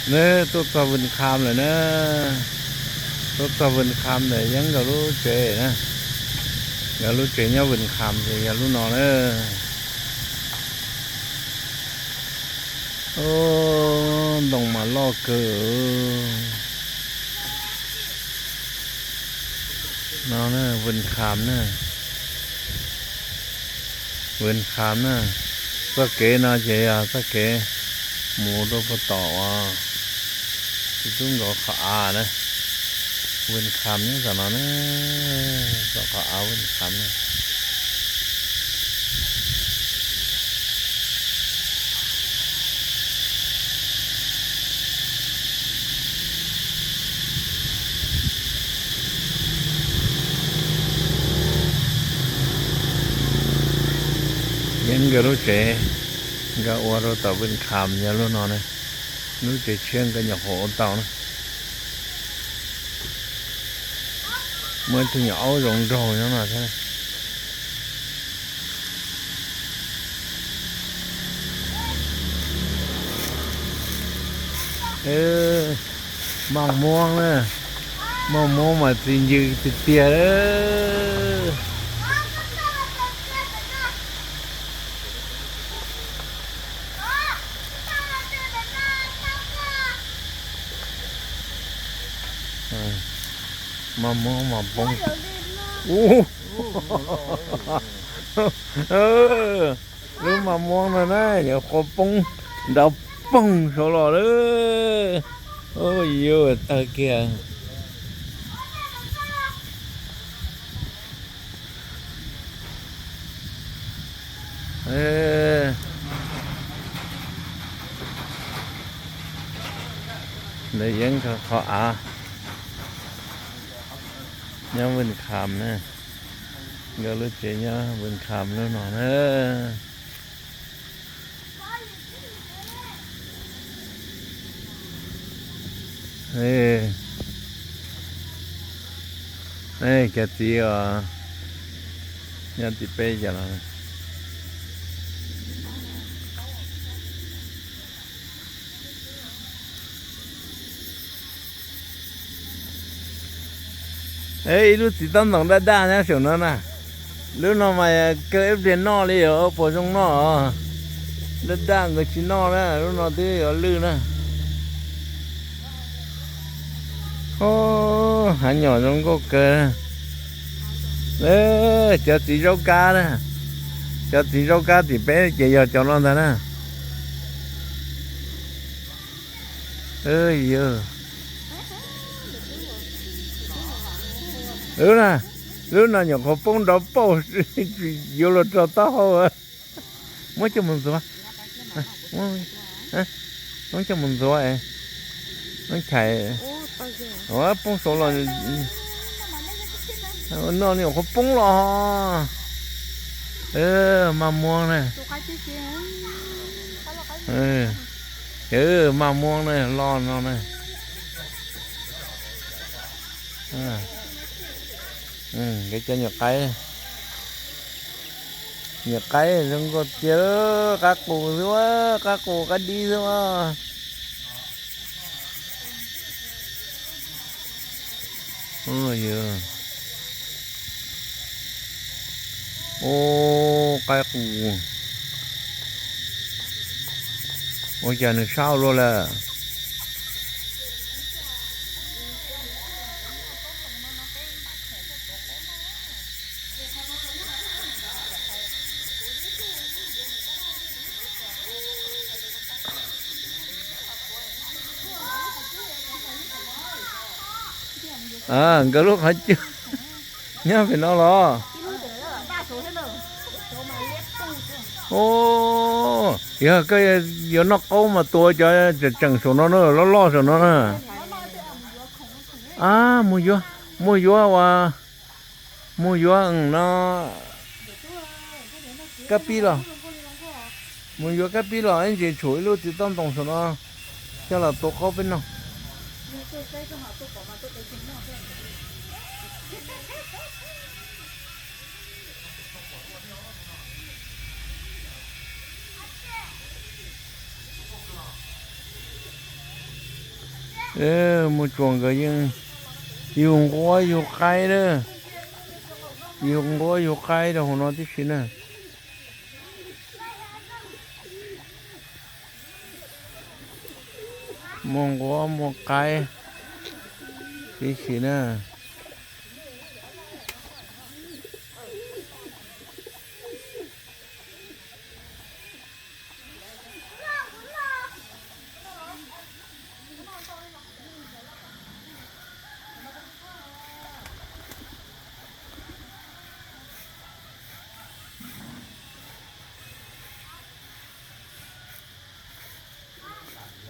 Neb tuaj txog Vwj Kham lawm na. Tuaj txog Vwj Kham lawm, yeeb nkawd lub tsev na. Nkawd lub tsev nyob Vwj Kham ces yog lub no na. Ntoo mas loj kawg. No na, Vwj Kham na. Vwj Kham na. Txoj kev no ces yog txoj kev mus rau puag tom uas tsis tub nkaus qhov av na. Vwj Kham nyob tom no na, tom qhov av Vwj Kham na. Yeeb nkawd lub tsev, nkawd ua rau tom Vwj Kham yog lub no na. Lub tsev tshiab nkawd nyuam qhuav ua tau na. Muaj ib tug nyuam aub zoo nraug nyob no thiab. Maj Muab na, Maj Muab mas txi ncw tiag tiag. Maj Muab mas poob. Lub Maj Muab no na, nyuam qhuav poob nrov poog saud los lawm. Yuav tawg kiag. Ntawm yeeb qhov av nyob Vwj Kham na. Nkawd lub tsev nyob Vwj Kham lub no na. Cov txiv os, nyob tim peb cov los. Ib lub txiv tob ntoos daj daj nyob saum no na. Lub no mas kawg ib pliag noj li os, puas zoo noj os. Daj daj nkawd tsis noj na, lub no twb yuav lwj na. Hav nyom zoo nkauj kawg. Cov txiv zaub kab na, cov txiv zaub kab tim peb ces yog cov no ntag na. Lub na, lub no nyuam qhuav poob nrov pauj, yuav luag rau taub hau. Muab coj mus ntxuav, muab coj mus ntxuav, muab chais. Poob saud los no, nyuam qhuav poob los. Maj Muab na, Maj Muab na, loj no na. Nkawd cov nyuam qaib, nyuam qaib zoo nkauj tiag, qab qus xwb, qab qus qab dib xwb. Ub, qaib qus, ua cas nws sab ua luaj lawm. Nkawd lub qhov cub nyob pem no los. Yog koj yuav noj qaub mas tua cov tseem tseem saum no na, loj loj saum no na. Ab, mus yuav, mus yuav ua, mus yuav no, kab pib los, mus yuav kab pib los ib ntsis tshuam ib lub txiv tob ntoos saum no coj los tua qaub peb noj. Muaj tsuas nkawd yeej yug nquab yug qaib lawm, yug nquab yug qaib rau hauv no tib si na. Muaj nquab muaj qaib tib si na.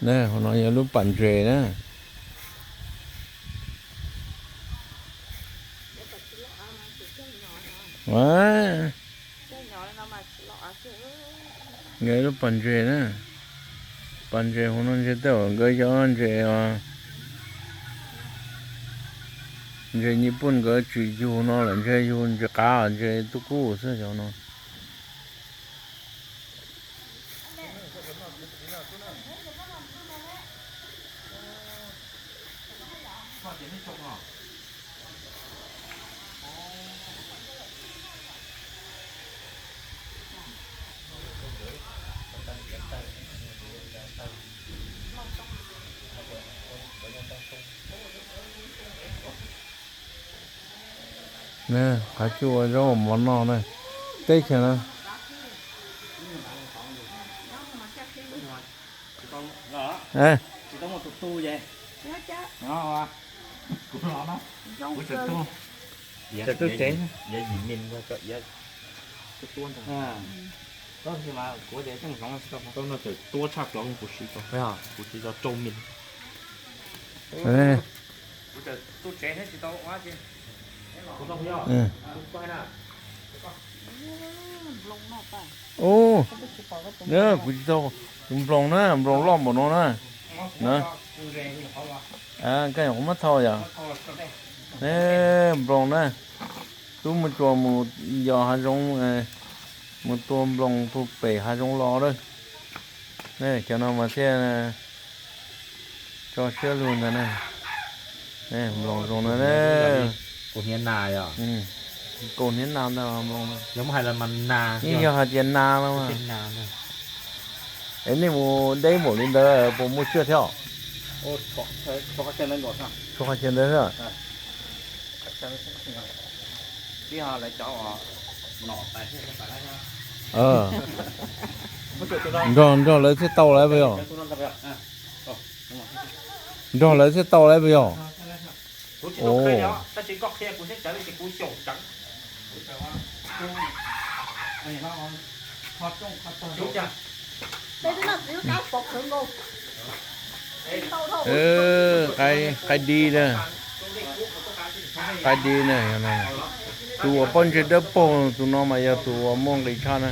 Hauv no yog lub pas ntses na. Nkawd lub pas ntses na. Pas ntses hauv no ntses tej zaum nkawd cov ntses, ntses Nyij Pooj nkawd tsis yug no lawm, ntses yug ntses qav ntses tub kub xwb cov no. Qhov cub ua zaub mov noj na, teb chaws na. Tuab tshaj plaws kuv siv tau, kuv siv tau rau mis. Ub, kuv tsis tau, kuv nploos na, nploos loj npaum no na. Koj nyuam qhuav muab thau yom. Nploos na, tub muaj tsuas mus yos hav zoov, mus tua nploos puag pem hav zoov los lawm. Cov no mas thiaj tso siab lug ntag na. Nploos zoo na. Kaus hniav nas ntag nploos. Yeej yog hais tias nas no. Es nej mus deb npaum li ntawd puas muaj tsiaj thiab? Tshuav qhov chaw ntawd xwb. Nrog, nrog lawv thiaj tau lawm puas yog? Nrog lawv thiaj tau lawm puas yog? Qaib di na, qaib di na. Tus uas pob ntseg dawb paug tus no mas yog tus uas muaj nqis tshaj na.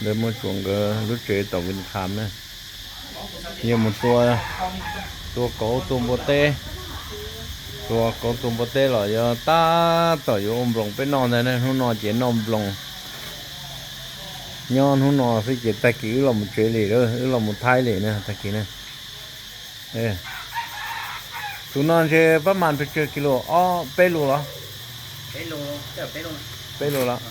Lawv muaj tsuas nkawd lub tsev tom Vinh Kham na. Yog mus tua, tua kauv tua npua teb, tua kauv tua npua teb los yog tab tom yuav ua nploos peb noj ntag na. Hnub no ces noj nploos nyob hnub no xwb ces tag kis wb los mus tsev li lawm, wb los mus Thaib li na tag kis na. Tus no ntshe pab mas pes tsawg kis lus, ob peb lus los? Peb lus los.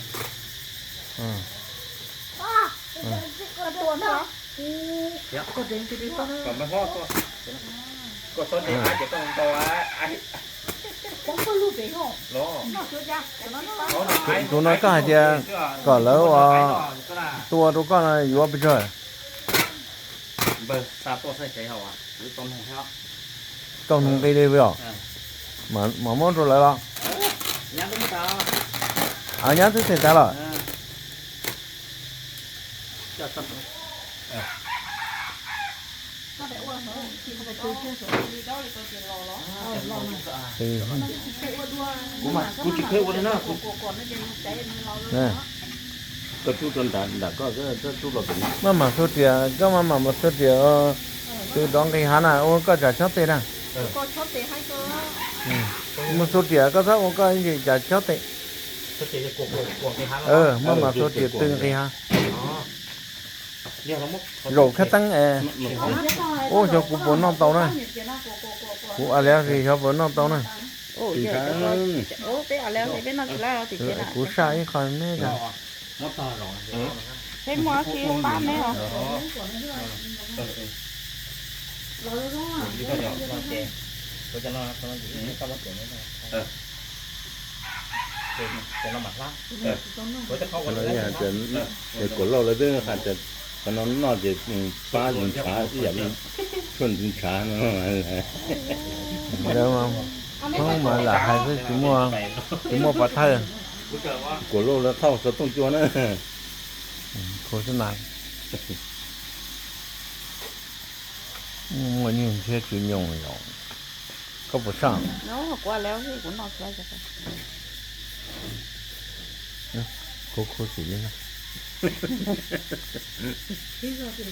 Tus no koj hais tias kom lawv ua tua rau koj no yuav pes tsawg? Tau nqi li puas yog? Mam muab rau lawv los? Nyab twb txheej tas lawm. Koj rub rau nram koj, rub los pem no. Maj mam xua riam, koj maj mam mus xua riam, tw rov nqis hav na, ua koj tsam chob tes na. Mus xua riam koj txhob ua koj tsam chob tes. Maj mam xua riam tw nqis hav. Zaum khab teeb es. Ub, xyov kuv puas noj tau na. Kuv a le vim xyov puas noj tau na. Kuv saj ib qho me. Kuam lauj lawv twb hais tias qhov no noj ces pab ntsis ntshav ib yam li tshuaj ntsis ntshav no. Hmoob mas lam hais xwb, tsis muaj pov thawj. Kuam lauj lawv thauj xov tooj cua na. Muaj nyuj ntshiab tsis nyoos yom. Koj puas saj? Khuv khuv xim li no. Nyob tim no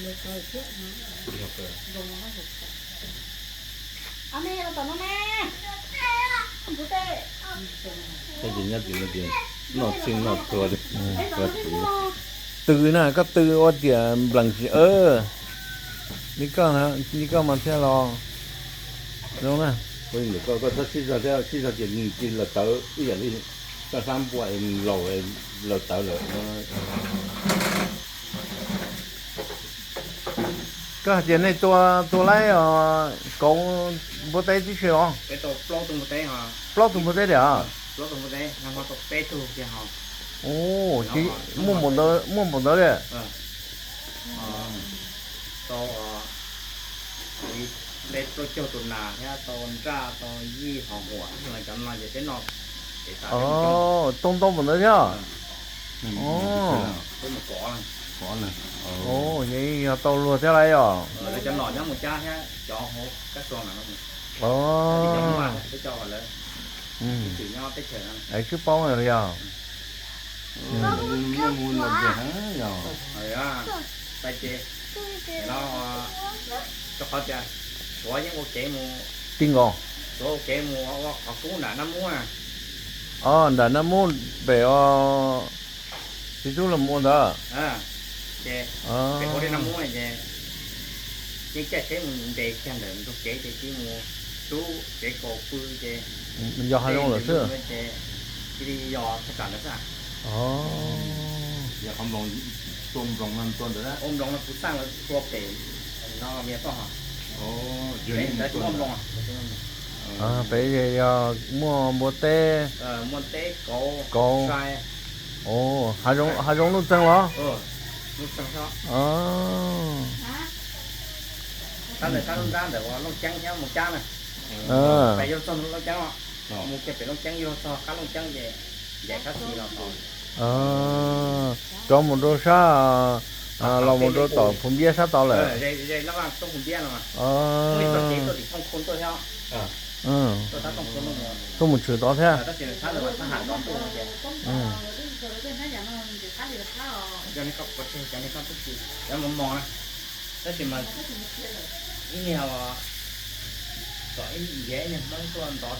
ces noj txhij noj txhua li. Tw na, koj tw ua tias nplees tsis, li koj, li koj mas thiaj los zoo na. Koj txhob sib zog thiab, sib zog ces nws cia li lawm tawv ib yam li koj hlab npua es laus lawm tawv lawm. Koj hais tias nej tua, tua laib os kauv npua teb tib si los? Plaub tug npua teb tiag. Ces muaj npaum ntawd li. Tau li plaub caug tus nas thiab tau nraj tau yij hos huam, cov no ces peb noj. Tau ntau npaum ntawd thiab. Peb mus kov, yog tau luag thiab lawm os. Lawv cov nom nyob mus cab thiab cov hauv kab xo na, cov muaj peb cov lawv twb nyob teb chaws no. Es sib paub yog. Pais ces no, rau qhov tias Suav yeej ua kev mus, ti nkaus, Suav ua kev mus ua qhov kub nram Naj Mub na. Os, nram Naj Mub pem os, txiv tub los mus ua ntawd. Ces pem ua dej Naj Mub ces yeej caij tsheb mus nres kiag ntawm ntug kev ces cia li mus rub kev kaus pw ces yog hav zoov lawm xwb. Ces cia li yog thaj tsam ntawd xwb. Yog qhov nploos, tua nploos no tua ntawd, ua nploos no kuv xaj lawv tua pem no me toj. Pem yog muaj npua teb, muaj teb kauv, kauv. Hav zoov Looj Txeeg los? Qab ntawd qab nrab ntawm uas Looj Ceeb thiab Moos Cab na. Pem yuav txog Looj Ceeb, mus kiag pem Looj Ceeb yuav txog qab Looj Ceeb ces ncaim sab xis los tod. Rov mus rau sab, los mus rau tom Phu Npiab sab tod lawm. Ze laj vaj roob Phu Npiab no, muaj ib txoj kev tuaj tim Thooj Khu tuaj thiab. Tuaj mus tshwm tod thiab. Tab sis sab ntawd mas sab ham nrov ntuj no ces. Cov nej koj pov tseg, cov nej koj twb tsis, cov mos mos na. Tab sis mas ib niag, kom ib ntiav ib niag Hmoob tuaj ntov